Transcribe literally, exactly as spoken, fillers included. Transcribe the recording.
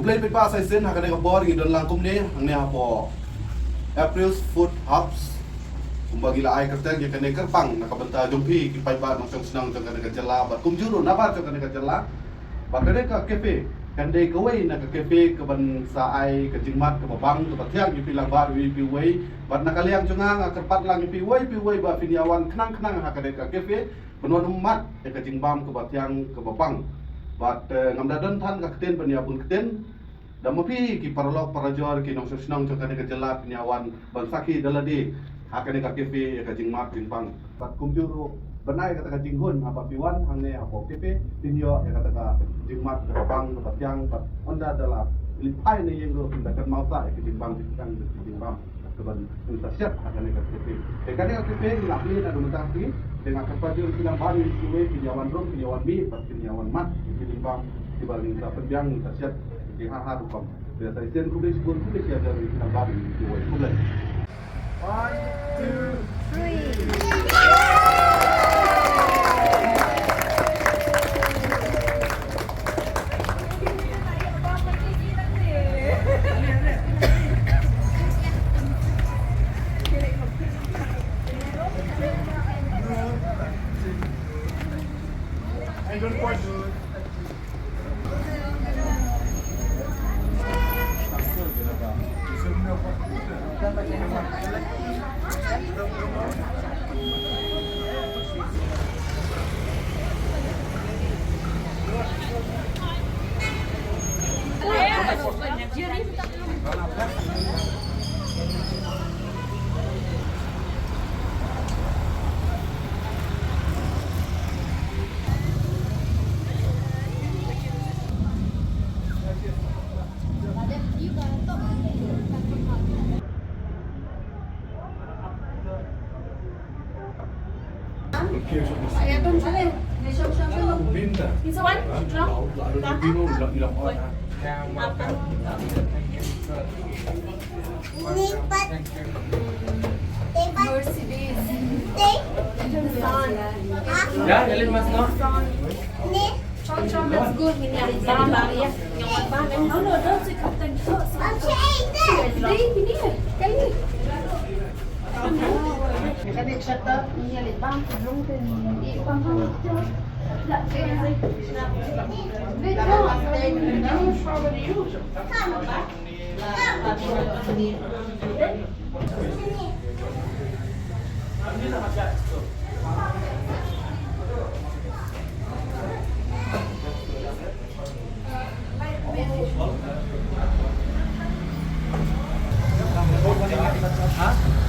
Khublei paidbah, sa shisien ha kane ka por ngi don lang kumne hangne hapoh April's Food Hubs. Kumba ngi la ai kyrteng ïa kane kyrpang na ka bynta jong phi ki paidbah nongshong shnong jong kane ka jylla bad kumjuh ruh nabar jong kane ka jylla. Ba kane ka cafe kan dei kawei na ka cafe kaban sa ai ka jingmad kaba bang kaba thiang ïa phi lang baroh iwei pa iwei. Bad na ka liang jong nga nga kyrpad lang ïa phi iwei pa iwei ba phin ïa wan khnang khnang ha kane ka cafe ban wan ym mad ïa ka jingbam kaba thiang kaba bang. Bad, eh, ngam da don than ka ktien ban ïa bun ktien. Da ma phi ki paralok parajor ki nongshong shnong jong kane ka jylla phin ïa wan ban sakhi da lade ha kane ka cafe ïa ka jingmad jingbang. Bad kumjuh ruh ban ai kata ka jinghun haba phi wan hangne hapoh cafe phin ïoh ïa kata ka jingmad kaba bang kaba thiang bad ynda da la leit phai na ïing ruh phin da kynmaw sah ïa ka jingbam jingthiang jong ka jingbam. Kaban ngin sa siat ha kane ka cafe. Te kane ka cafe ngi la plie naduh mynta ka sngi. Te nga kyrpad ïa phi lang baroh iwei pa iwei phin ïa wan rung phin ïa wan mih bad phin ïa wan mad ïa ki jingbam kiba ngin sa pynbiang ngin sa siat ki ha ha rukom. Te sa shisien khublei shibun khublei shihajar ïa phi lang baroh iwei pa iwei. Khublei. One, two, three. Mercedes. Nissan. Ya, Elon Musk, no? Nissan. Chong chong, let's go. Ini ada bang, bang, ya. Yang buat bang, kan? Oh, no, don't say kapten. Dei, ini, kali. Kali shut up. Ini ada bang, belum, kan? Ini bang, bang. Tak, eh, wait, no. Come.